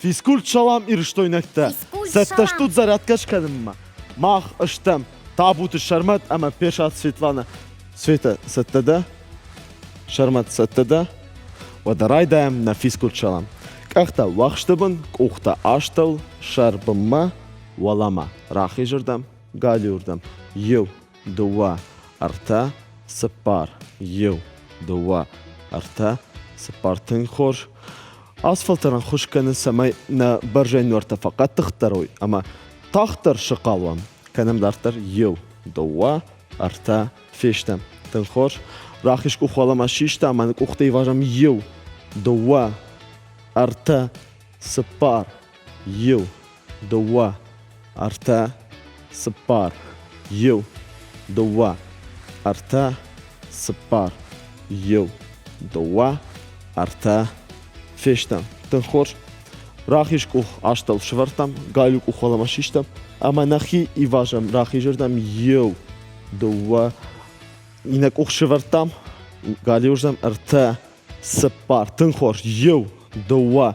Физкульт салам, ирыстойнӕгтӕ! Цӕттӕ стут зарядкӕ скӕнынмӕ? Мах стӕм Табуты Сӕрмӕт ӕмӕ Песаты Светланӕ. Светӕ, цӕттӕ дӕ? Сӕрмӕт, цӕттӕ дӕ? Уӕдӕ райдайӕм нӕ физкульт салам. Къӕхтӕ уӕхсты бын, къухтӕ астӕу, сӕр бынмӕ, уӕлӕмӕ, рахизырдӕм, галиуырдӕм. Иу, дыууӕ, ӕртӕ, цыппар, иу, дыууӕ, ӕртӕ, цыппар. Тынг хорз. Ацы фӕлтӕрӕн хуыс кӕны, цӕмӕй нӕ бӕрзӕй нуӕрттӕ фӕхъӕддыхдӕр уой ӕмӕ тагъддӕр сыхъал уӕм. Кӕнӕм дарддӕр иу, дыууӕ, ӕртӕ, фестӕм. Тынг хорз. Рахиз къух уӕлӕмӕ систа ӕмӕ нӕ къухтӕ ивазӕм иу, дыууӕ, ӕртӕ, цыппар, иу, дыууӕ, ӕртӕ, цыппар, иу, дыууӕ, ӕртӕ, цыппар, иу, дыууӕ, ӕртӕ. Фестӕм. Тынг хорз. Рахиз къух астӕу сӕвӕрдтам, галиу къух уӕлӕмӕ систам ӕмӕ нӕхи ивазӕм рахизырдӕм иу, дыууӕ, иннӕ къух сӕвӕрдтам, галиуырдӕм ӕртӕ, цыппар. Тынг хорз. Иу, дыууӕ,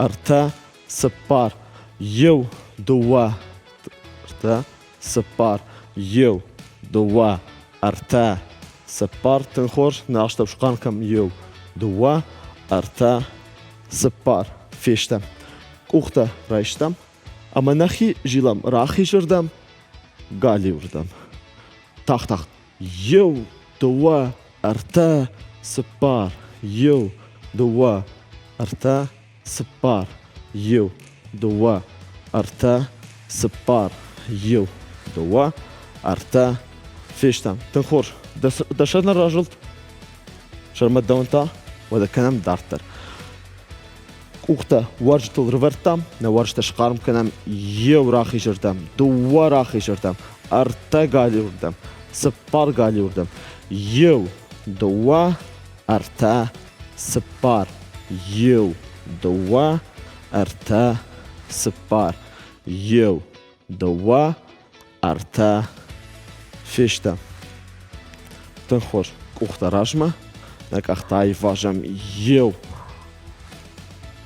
ӕртӕ, цыппар, иу, дыууӕ, ӕртӕ, цыппар, иу, дыууӕ, ӕртӕ, цыппар, тынг хорз, нӕ астӕу схъарм кӕм иу, дыууӕ, ӕртӕ, цыппар, фестӕм. Къухтӕ райстам ӕмӕ нӕхи зилӕм рахизырдӕм, галиуырдӕм. Тагъд-тагъд. Иу, дыууӕ, ӕртӕ, цыппар, иу, дыууӕ, ӕртӕ, цыппар, иу, дыууӕ, ӕртӕ, цыппар, иу, дыууӕ, ӕртӕ. Фестӕм. Тынг хорз. Дӕ сӕр нӕ разылд? Сӕрмӕ дӕуӕн та? Уӕдӕ кӕнӕм дарддӕр. Къухтӕ уӕрджытыл рывӕрдтам, нӕ уӕрджытӕ схъарм кӕнӕм иу рахизырдӕм, дыууӕ рахизырдӕм, ӕртӕ галиуырдӕм, цыппар галиуырдӕм, иу, дыууӕ, ӕртӕ, цыппар, иу, дыууӕ, ӕртӕ, цыппар, иу, дыууӕ, ӕртӕ, фестӕм. Тынг хорз. Къухтӕ размӕ, нӕ къӕхтӕ айвазӕм иу.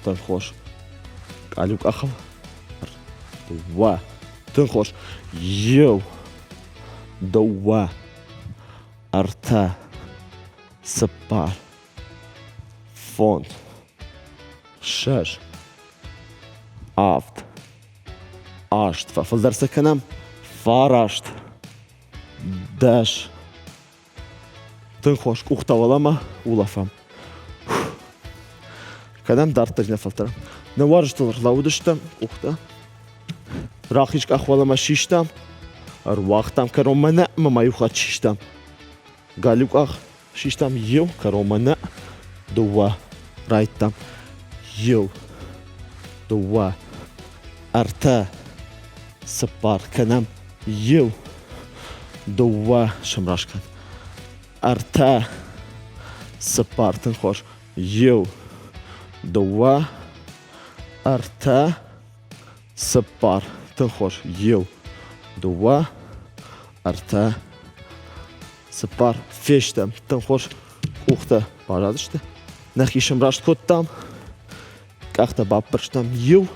Тынг хорз. Къалиу къахыл. Дыууӕ. Тынг хорз. Иу. Дыууӕ. Ӕртӕ. Цыппар. Фондз. Ссӕдз. Авд. Аст. Фӕфылдӕр сӕ кӕнӕм. Фараст. Дӕс. Тынг хорз къухтӕ уӕлӕмӕ улӕфӕм. Кӕнӕм дарддӕр нӕ фӕлтӕрӕм. Нӕ уарзтыл ӕрлӕууыдыстӕм къухтӕ. Рахиз къах уӕлӕмӕ систам, ӕруагътам кӕронмӕ нӕ ӕмӕ ма иу хатт систам. Галиу къах систам иу, кӕронмӕ нӕ, дыууӕ, райдтам. Иу, дыууӕ, ӕртӕ, цыппар кӕнӕм. Иу, дыууӕ, сӕмраст кӕн. Ӕртӕ, цыппар, тынг хорз. Иу, дыууӕ, ӕртӕ, цыппар, тынг хорз. Иу, дыууӕ, ӕртӕ, цыппар. Фестӕм, тынг хорз. Къухтӕ базадысты. Нӕхи сӕмраст кодтам. Къӕхтӕ баппӕрстам. Иу,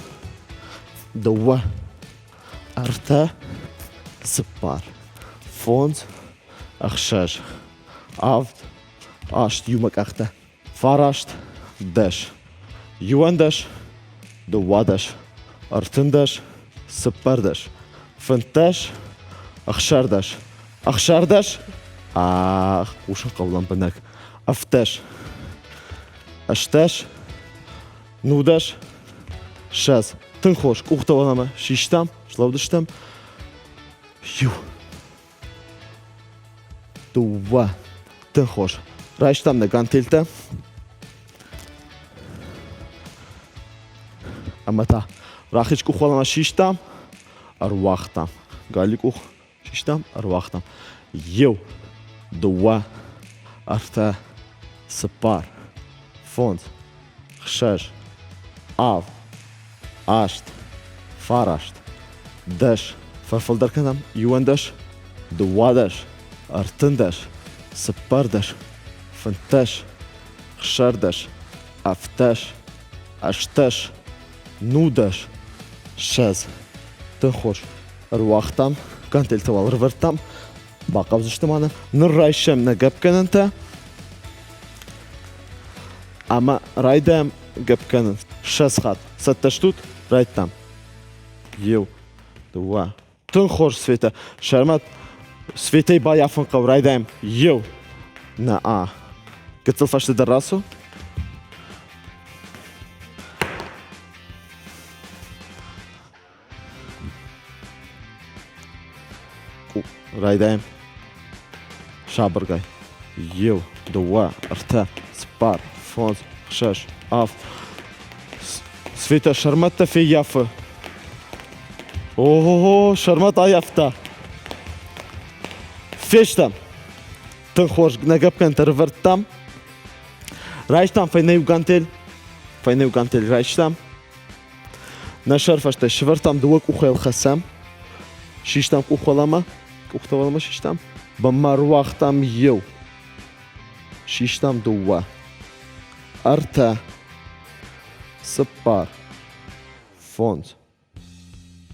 дыууӕ, ӕртӕ, цыппар, фондз, ӕхсӕз, авд, аст иумӕ къӕхтӕ, фараст, дӕс, иуӕндӕс, дыууадӕс, ӕртындӕс, цыппӕрдӕс, фынддӕс, ӕхсӕрдӕс, ӕхсӕрдӕс, ах, хъусын хъӕуы лӕмбынӕг, ӕвддӕс, ӕстдӕс, нудӕс, ссӕдз. Тынг хорз, къухтӕ уӕлӕмӕ систам, слӕудыстӕм. Иу, дыууӕ. Тынг хорз. Райстам нӕ гантельтӕ. Ӕмӕ та рахиз къух уӕлӕмӕ систам, ӕруагътам. Галиу къух систам, ӕруагътам. Иу, дыууӕ, ӕртӕ, цыппар, фондз, хсӕз, авд, аст, фараст, дӕс, фӕфылдӕр кӕнӕм иуӕндӕс, дыууадӕс, ӕртындӕс, цыппӕрдӕс, фынддӕс, хсӕрдӕс, ӕвддӕс, ӕстдӕс, 19, 20. Тынг хорз. Ӕруагътам, гантельтӕ уал ӕрывӕрдтам, бахъӕудзысты ма нӕ. Ныр райсӕм нӕ гӕпгӕнӕнтӕ ӕмӕ райдайӕм гӕпп кӕнын. 20 хатт. Цӕттӕ стут? Райдтам. Иу, дыууӕ. Тынг хорз, Светӕ. Сӕрмӕт, Светӕй байафын хъӕуы. Райдайӕм. Иу. Нӕ, а. Гыццыл фӕстӕдӕр рацу. Райдайӕм. Сабыргай. Иу, дыууӕ, ӕртӕ, цыппар, фондз, хсӕз, авд. Светӕ сӕрмӕттӕ феййафы. Ого, сӕрмӕт айӕфта. Фестӕм. Тынг хорз нӕ гӕпгӕнтӕ рывӕрдтам. Райстам фӕйнӕ иу гантель. Фӕйнӕ иу гантель райстам. Нӕ сӕрфӕстӕ сывӕрдтам дыууӕ къухӕй хӕцӕм. Систам къух уӕлӕмӕ, къухтӕ уӕлӕмӕ систам. Бынмӕ ӕруагътам иу. Систам дыууӕ. Ӕртӕ. Цыппар. Фондз.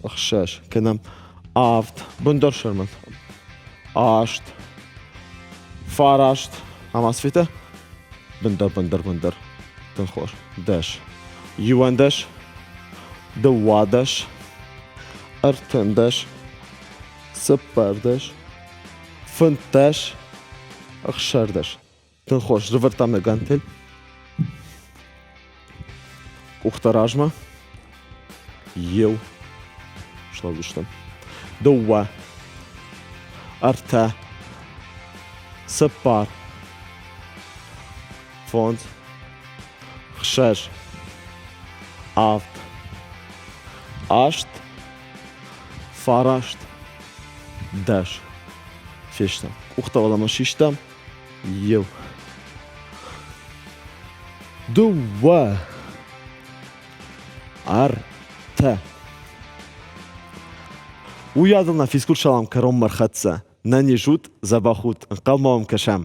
Ӕхсӕз. Кӕнӕм авд. Бындӕр сӕрмӕт. Аст. Фараст. Ӕмӕ Светӕ? Бындӕр, бындӕр, бындӕр. Тынг хорз. 10, 11, 12, 13, 14, 15, 16. Тынг хорз. Рывӕрдтам нӕ гантель. Къухтӕ размӕ. Иу. Слӕудзыстӕм. Дыууӕ. Ӕртӕ. Цыппар. Фондз. Хсӕз. Авд. Аст. Фараст. 10. Фестӕм. Къухтӕ уӕлӕмӕ систам. Иу. Дыууӕ. Ӕртӕ. Уыйадыл нӕ физкульт-салам кӕронмӕ рхӕццӕ. Нӕ не зут, дзӕбӕх ут, ӕнхъӕлмӕ уӕм кӕсӕм.